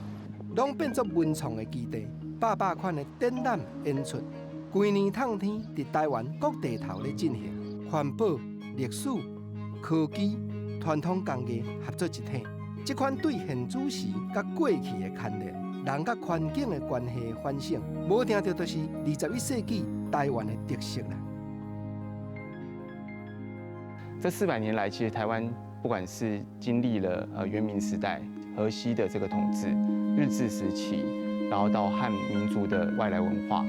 拢变作文创的基地，百百款的展览演出，规年透天伫台湾各地头咧进行。环保、历史、科技、传统工艺合作一体，这款对现主时佮过去的牵连，人佮环境的关系反省，无定著就是21世纪台湾的特色啦。这400年来，其实台湾不管是经历了元明时代、荷西的这个统治、日治时期，然后到汉民族的外来文化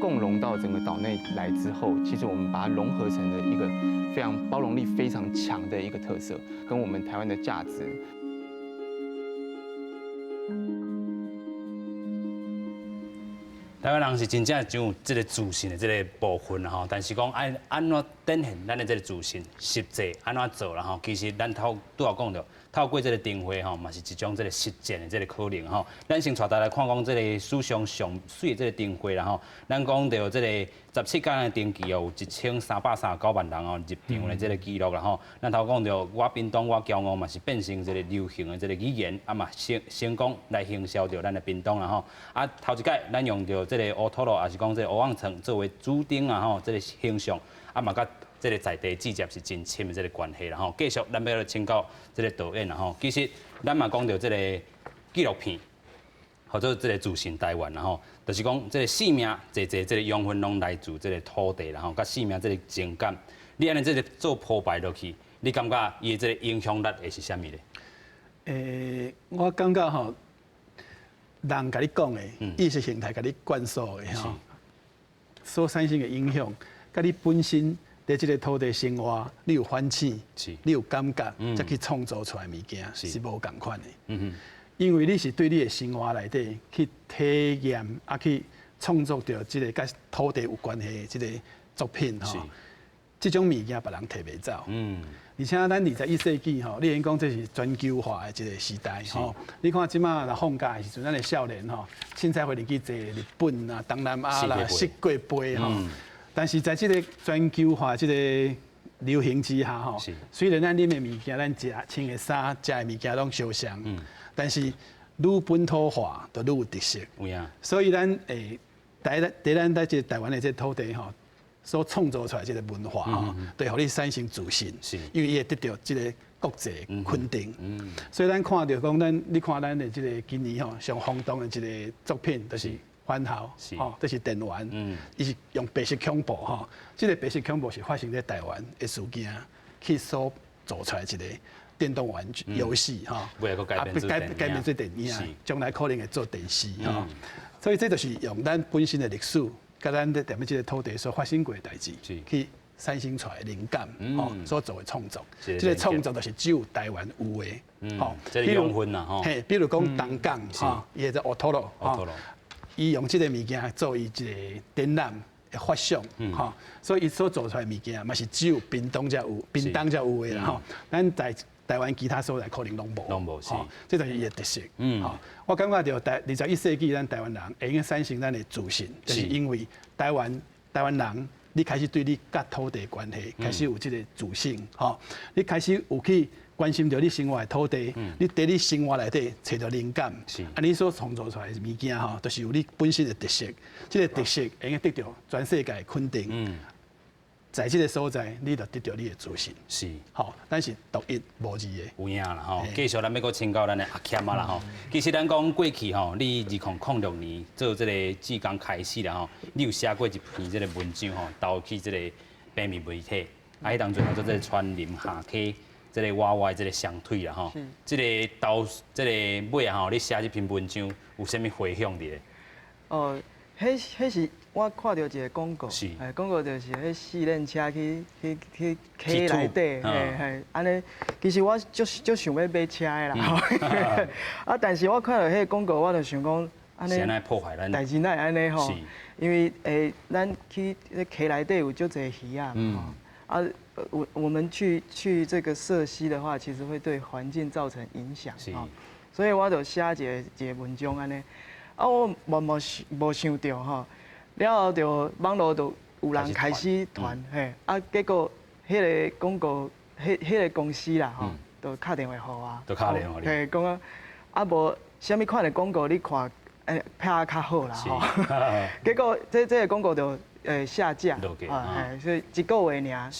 共融到整个岛内来之后，其实我们把它融合成了一个非常包容力非常强的一个特色，跟我们台湾的价值。台灣人是真正真有這个自信的這个部分吼，但是講按按怎展現咱的這个自信，實際按怎做啦吼，其實咱頭拄仔講著，透過這个燈會吼，嘛是一種這个實踐的這个可能吼。咱先帶大家來看講這个史上上媠的這个燈會啦吼，咱講著這个17工的燈期哦，有1339萬人哦入場的這个記錄啦吼。咱頭講著我屏東我驕傲嘛是變成一个流行的這个語言，啊嘛成成功來行銷著咱的屏東啦吼。啊頭一擺咱用著這个烏托洛，也是講這个烏甕床作為主燈啊吼，這个形象啊嘛佮這个在地直接是真深的這个關係啦吼。繼續咱欲來請教這个導演啦吼，其實咱嘛講著這个紀錄片，或者這个自信台灣啦吼，就是講這个生命濟濟這个養分攏來自這个土地啦吼，佮生命這个情感，你按呢這个做鋪排落去，你感覺伊的這个影響力會是啥物咧？我感覺吼，人共你講的，意識形態共你灌輸的吼，所產生的影響，佮你本身佇這个土地生活，你有反省，你有感覺，才去創造出來的物件是無仝款的。因為你是對你的生活內底去體驗，啊去創作著這个佮土地有關係的這个作品吼，這種物件別人提袂走。而且咱21世紀吼，你會講這是全球化的一个時代吼。你看這馬若放假的時陣，咱的少年吼，凊彩會入去坐日本啊、東南亞啦、四國飛吼。但是在這个全球化這个流行之下吼，雖然咱啉的物件、咱食穿的衫、食的物件攏相像，但是愈本土化就愈有特色。所以咱會佇咱佇這个台灣的這个土地吼，所創造出來這个文化吼，對，予你產生自信，因為伊會得著這个國際肯定。所以咱看著講，咱你看咱的這个今年吼上轟動的一个作品，就是番號，吼，這是電玩，伊是用白色恐怖吼，這个白色恐怖是發生佇台灣的事件，去所做出來一个電動玩具遊戲吼，啊，改編做電影，將來可能會做電視吼。所以這就是用咱本身的歷史，佮咱佇踮咧這个土地所發生過的代誌，去產生出來的靈感，吼，所做的創作，這个創作就是只有台灣有的，吼，這个養分啦，吼，嘿，比如講東港，吼，伊的烏托洛，伊用這个物件做伊一个展覽的發想，吼，所以伊所做出來的物件嘛是只有屏東才有，屏東才有的啦，吼，咱在台灣其他所在可能攏無，攏無，是，這就是伊的特色。吼，我感覺著21世紀咱台灣人會用產生咱的自信，就是因為台灣人，你開始對你佮土地關係開始有這个自信，吼，你開始有去關心著你生活的土地，你佇你生活內底揣著靈感，啊，你所創造出來的物件吼，就是有你本身的特色，這个特色會用得著全世界的肯定。在這个所在，你就得著你的自信。是，吼，咱是獨一無二的。有影啦吼，繼續咱欲閣請教咱的阿謙仔啦吼。其實咱講過去吼，你2006年做這个志工開始啦吼，你有寫過一篇這个文章吼，投去這个平面媒體，啊，彼當陣叫做這个川林下溪這个娃娃的這个雙腿啦吼。這个投這个尾仔吼，你寫這篇文章有啥物迴響佇咧？哦，彼是我看著一个廣告，廣告就是彼四輪車去溪內底，嘿嘿，按呢，其實我足足想欲買車的啦，啊，但是我看著彼个廣告，我就想講，按呢破壞咱代誌哪會按呢吼？因為咱去溪內底有足濟魚仔，啊，我們去這個涉溪的話，其實會對環境造成影響，所以我就寫一个文章按呢，啊，我無想著吼。了後就網路就有人開始傳，嘿，啊，結果彼个廣告，彼个公司啦，吼，就敲電話予我，就敲電話予你，嘿，講啊，啊無啥物款的廣告你看，拍較好啦，吼，結果這个廣告就下架，啊，嘿，所以一個月爾，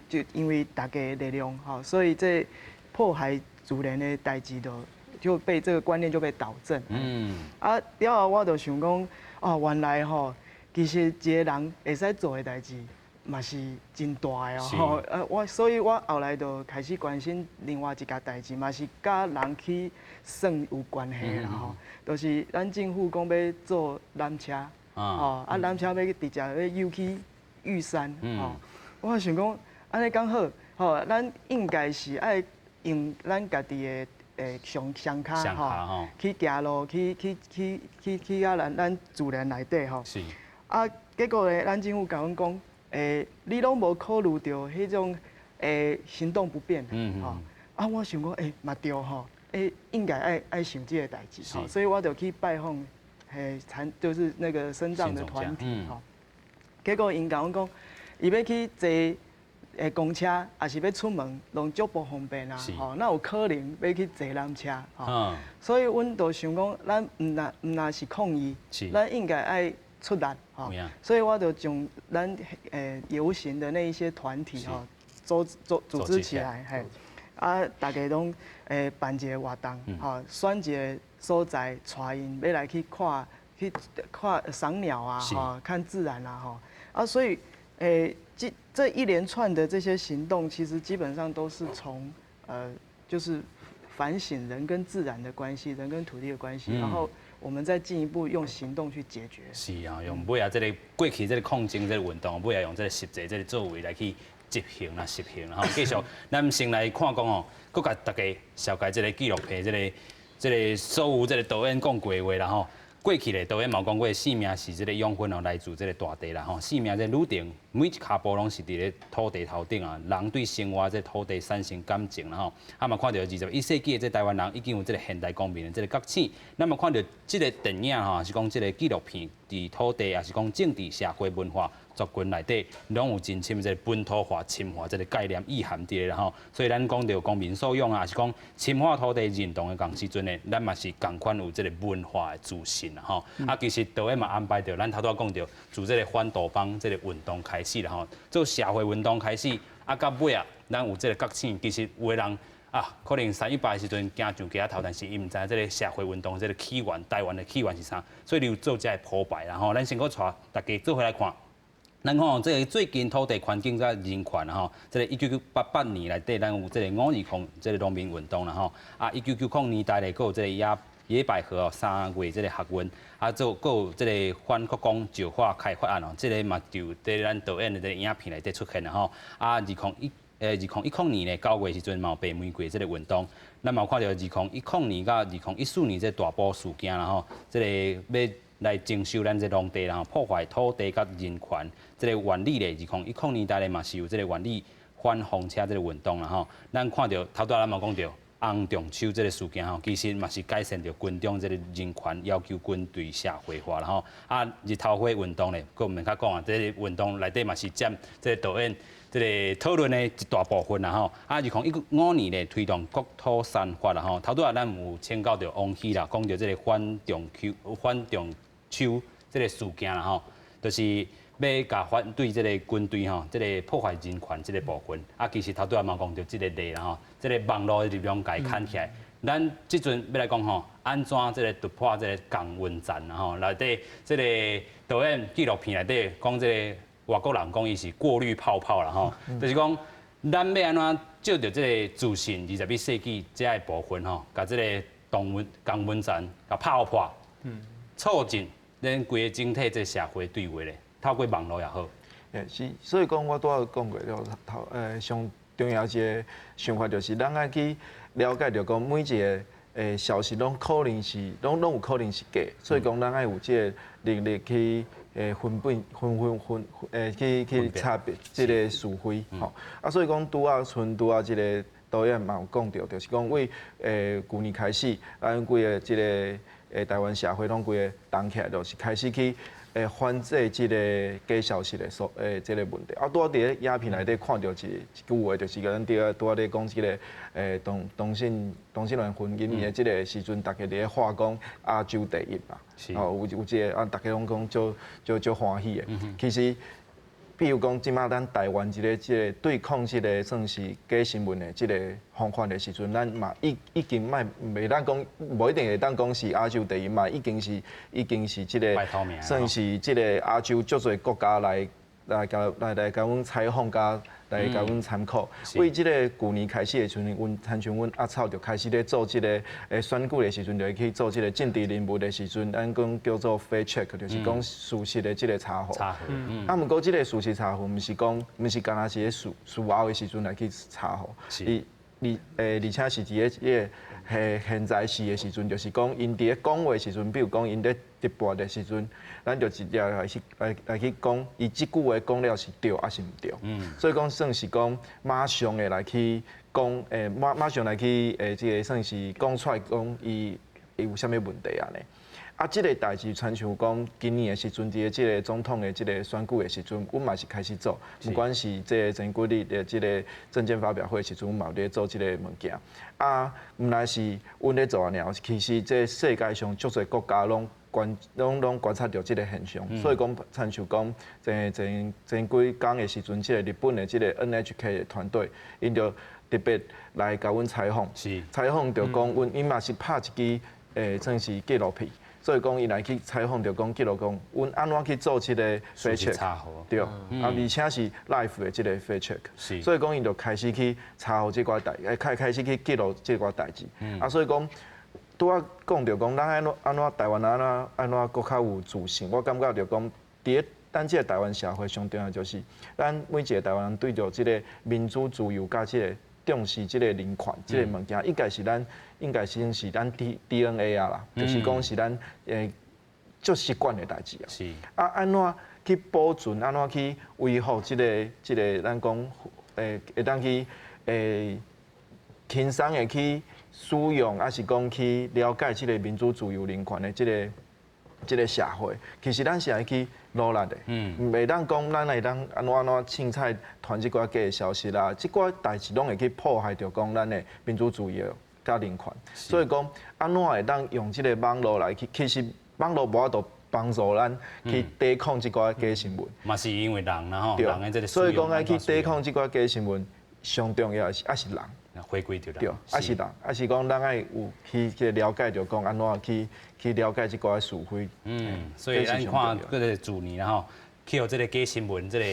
就因為大家力量，吼，所以這破壞自然的代誌就被這個觀念就被導正，啊，了後我就想講，哦，原來吼。其實一個人會使做的代誌嘛是真大的哦。吼，所以我後來就開始關心另外一件代誌，嘛是佮人去耍有關係啦吼。就是咱政府講欲做纜車，吼，啊纜車欲直接欲遊去玉山，吼。我想講按呢敢好，吼，咱應該是愛用咱家己的上上跤吼，去行路，去去去去去到咱咱自然內底吼。啊，結果咧，咱政府共阮講，你攏無考慮著彼種行動不便，吼。啊，我想講，嘛對吼，應該愛愛想這個代誌，吼，所以我就去拜訪，殘就是那個身障的團體，吼。結果𪜶共阮講，伊欲去坐公車，抑是欲出門，攏足無方便啊！吼，哪有可能欲去坐纜車？吼，所以阮就想講，咱毋但毋但是抗議，咱應該愛出力，吼。所以我就將咱遊行的那一些團體吼，組組組織起來，嘿，啊，大家攏辦一個活動，吼，選一個所在，帶𪜶欲來去看，去看賞鳥啊，吼，看自然啊，吼，啊，所以這這一連串的這些行動，其實基本上都是從就是反省人跟自然的關係，人跟土地的關係，然後我們再進一步用行動去解決。是啊，用尾仔這個過去這個抗爭這個運動，尾仔用這個實際這個作為來去執行啦、實行啦。吼，繼續，咱先來看講哦，閣共大家紹介這個紀錄片，這個這個所有這個導演講過的話啦吼。過去咧，導演嘛講過，生命是這個養分哦，來自這個大地啦吼。生命這個旅程，每一跤步攏是佇咧土地頭頂啊。人對生活這個土地產生感情啦吼。啊嘛看著21世紀的這台灣人已經有這個現代公民的這個覺醒。咱嘛看著這個電影吼，是講這個紀錄片佇土地，抑是講政治社會文化族群內底，攏有真深這個本土化、深化這個概念意涵佇咧啦吼。所以咱講著公民素養啊，抑是講深化土地認同的仝時陣呢，咱嘛是仝款有這個文化的自信啦吼。啊，其實導演嘛安排著，咱頭拄仔講著，自這個反杜邦這個運動開始啦吼，做社會運動開始，啊，到尾啊，咱有這個覺醒，其實有的人啊，可能3·18的時陣驚上街頭，但是伊毋知這個社會運動這個起源，台灣的起源是啥，所以你有做這個鋪排啦吼。咱先閣帶大家做伙來看。咱看這個最近土地環境佮人權吼，這個1988年內底，咱有這個520這個農民運動啦吼，啊，1990年代咧，閣有這個野野百合哦，3月這個學運，啊，做閣有這個反國光石化開發案哦，這個嘛就佇咱導演的這個影片內底出現啦吼，啊，2010年咧9月時陣嘛有白玫瑰這個運動，咱嘛有看著2010年佮2014年這大埔事件啦吼，這個欲來徵收咱這農地，然後破壞土地佮人權，這個原理咧，2010年代咧嘛是有這個原理反風車這個運動啦吼。咱看著頭拄仔咱嘛講著洪仲丘這個事件吼，其實嘛是改善著軍中這個人權，要求軍隊社會化啦吼。啊，日頭花運動咧，閣毋免較講啊，這個運動內底嘛是佔這個導演這個討論的一大部分啦吼。啊，2015年咧推動國土三法啦吼。頭拄仔咱有請教著王希啦，講著這個反中丘反中丘這個事件啦吼，就是欲共反對這個軍隊吼，這個破壞人權這個部分。啊，其實頭拄仔嘛講著這個例啦吼，這個網路的力量共伊牽起來。咱這陣欲來講吼，按怎這個突破這個同溫層啦吼？內底這個導演紀錄片內底講這個外國人講伊是過濾泡泡啦吼，就是講咱欲按怎借著這個資訊21世紀這個部分吼，共這個同溫同溫層共泡破，促進咱規個整體這個社會對話咧，透過網路也好。是，所以講我拄仔講過了，頭上重要一個想法就是，咱愛去了解著講每一個消息攏可能是，攏攏有可能是假，所以講咱愛有這個能力去分辨、分分分去去差別這個是非，吼。啊，所以講拄仔賰拄仔這個導演嘛有講著，就是講為舊年開始，咱規個這個台灣社會攏規個動起來，就是開始去反制這個假消息的所這個問題。啊，拄仔佇咧影片內底看著一一句話，就是咱拄仔拄仔咧講這個同同性同性戀婚姻的這個時陣，大家佇咧喊講亞洲第一嘛，哦，有有這個啊，大家攏講足足足歡喜的。其實，比如講，這馬咱台灣這個這個對抗這個算是假新聞的這個方法的時陣，咱嘛已已經莫袂當講，無一定會當講是亞洲第一嘛，已經是已經是這個算是這個亞洲足濟國家來來共來來共阮採訪佮來共阮參考。為這個舊年開始的時陣，阮親像阮阿草就開始咧做這個選舉的時陣，就會去做這個政治人物的時陣，咱講叫做 fact check，就是講事實的這個查核。查核。啊，毋過這個事實查核，毋是講，毋是干焦是咧事事後的時陣來去查核。伊而且是佇咧彼个现现在时的时阵，就是讲𪜶佇咧讲话时阵，比如讲𪜶咧直播的时阵，咱就直接来去讲，伊這句話講了是對抑是毋對。所以講算是講馬上會來去講，馬上來去這个算是講出來講，伊有啥物問題按呢。啊，這个代誌親像講今年的時陣，佇咧這个總統的這个選舉的時陣，阮嘛是開始做，不管是這个前幾日的這个政見發表會的時陣，阮嘛有咧做這个物件。啊，毋但是阮咧做按呢，其實這世界上足濟國家攏觀察著這个現象，所以講親像講前前前幾工的時陣，這个日本的這个 NHK 的團隊，𪜶就特別來共阮採訪，採訪就講阮𪜶嘛是拍一支算是紀錄片。所以講，伊來去採訪，就講記錄講，阮按怎去做這个 fact check，對，啊，而且是 live 的這个 fact check，所以講，𪜶就開始去查予這寡代，開始去記錄這寡代誌。啊，所以講，拄仔講著講，咱按怎按怎台灣按怎按怎閣較有自信，我感覺就講，佇咧咱這个台灣社會上重要就是，咱每一个台灣人對著這个民主自由佮這个重視這个人權這个物件，應該先是咱 DNA 啊啦，就是講是咱足習慣的代誌啊。啊，按怎去保存，按怎去維護這个咱講會當去輕鬆的去使用，抑是講去了解這个民主自由人權的這个社會，其實咱是愛去努力的。袂當講咱會當按怎按怎凊彩傳這寡假的消息啦，這寡代誌攏會去破壞著講咱的民主自由佮人權。所以講，按怎會當用這个網路來去，其實網路無法度幫助咱去抵抗這寡假新聞。嘛是因為人啦吼，人的這个。所以講愛去抵抗這寡假新聞，上重要的是抑是人。回歸著對，抑是人，抑是講咱愛有去了解，著講按怎去了解這寡是非。嗯，所以咱看這个去年啦吼，去予這个假新聞這个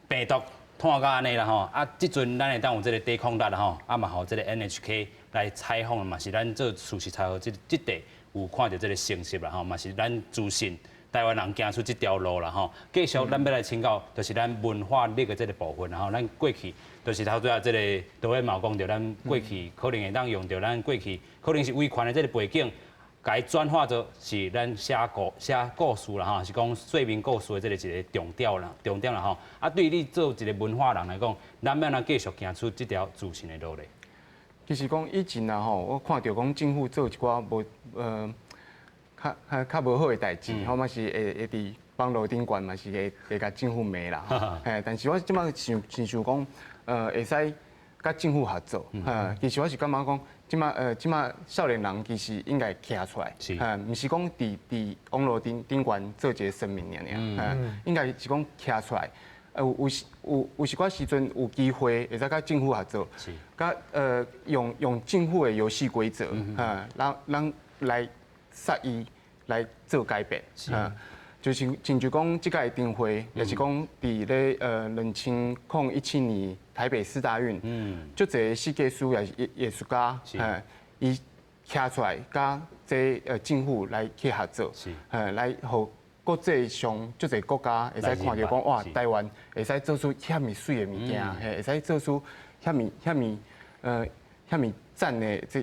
病毒湠甲按呢啦吼，啊，這陣咱會當有這个抵抗力啦吼，啊嘛予這个 NHK 來採訪嘛是咱做事實查核這塊有看著這个成績啦吼，嘛是咱自信台灣人行出這條路啦吼。繼續咱欲來請教，就是咱文化力的這个部分，吼，咱過去就是頭拄仔這个導演嘛有講著，咱過去可能會當用著咱過去可能是威權的這个背景，共伊轉化做是咱寫故事啦吼，是講說明故事的這个一個重點啦，重點啦吼。啊，對你做一个文化人來講，咱欲按怎繼續行出這條自信的路咧？其實講以前啊吼，我看著講政府做一寡無較無好的代誌，吼嘛是會佇網路頂懸嘛是會共政府罵啦。嘿，但是我這擺想講，會使佮政府合作。其實我是感覺講，這擺少年人其實應該徛出來，毋是講佇網路頂懸做一个聲明爾爾，應該是講徛出來。有一寡時陣有機會會使佮政府合作，佮用政府的遊戲規則，咱來殺伊來做改變，就是親像講這屆燈會，也是講佇咧2017年台北世大運，足濟設計師也是藝術家，伊徛出來佮這政府來去合作，來予國際上足濟國家會使看著講哇，台灣會使做出遐爾媠的物件，會使做出遐爾讚的這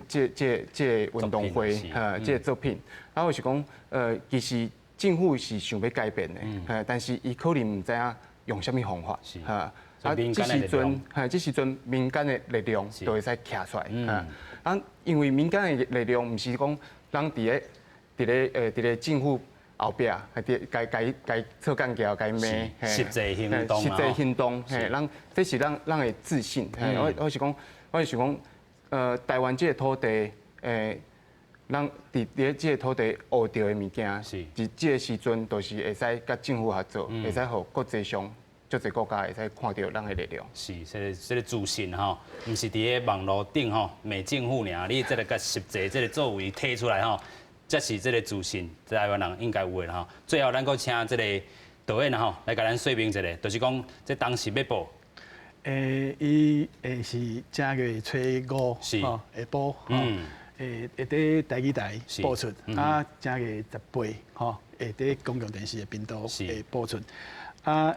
運動會，這个作品。啊，我是講，其實政府是想欲改變的，但是伊可能毋知影用啥物方法，啊，這時陣民間的力量就會使徛出來，啊，因為民間的力量毋是講人佇咧政府後壁，佇共臭幹譙，共罵，實際行動，實際行動，嘿，咱這是咱的自信，我是講，台灣這个土地，咱佇這个土地學著的物件，佇這个時陣，就是會使佮政府合作，會使予國際上足濟國家會使看著咱的力量。是，這个自信吼，毋是佇咧網路頂吼罵政府爾，你這个佮實際這个作為提出來吼，才是這个自信，台灣人應該有的吼。最後，咱閣請這个導演吼來共咱說明一下，就是講這當時欲播。伊是正月初五，吼下晡，會佇台語台播出，啊，正月18，吼，會佇公共電視的頻道會播出，啊，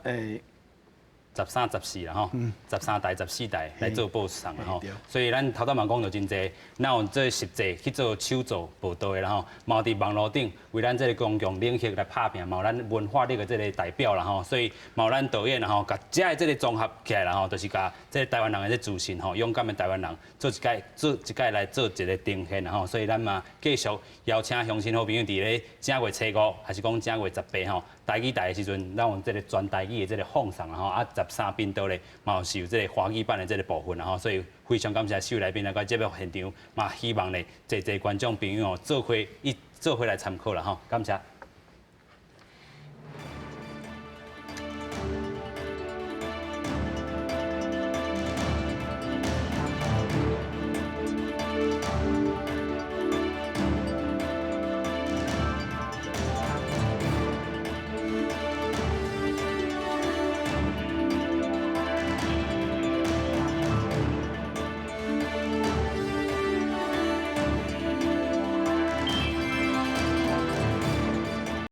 13、14啦吼，13台、14台來做播送啦吼，所以咱頭拄嘛講著真濟，咱有這實際去做手作步道的啦吼，嘛有佇網路頂為咱這个公共領域來拍拚，嘛有咱文化力的這个代表啦吼，所以嘛有咱導演啦吼，共遮的這个綜合起來啦吼，就是共這个台灣人的這自信吼，勇敢的台灣人做一擺做一擺來做一个呈現啦吼，所以咱嘛繼續邀請鄉親好朋友佇咧正月初五，還是講正月18吼，台語台的時陣，咱有這个全台語的這个放送啦吼，啊13頻道咧嘛是有這个華語版的這个部分啦吼，所以非常感謝四位來賓來到節目現場，嘛希望咧濟濟觀眾朋友吼做伙一做伙來參考啦吼，感謝。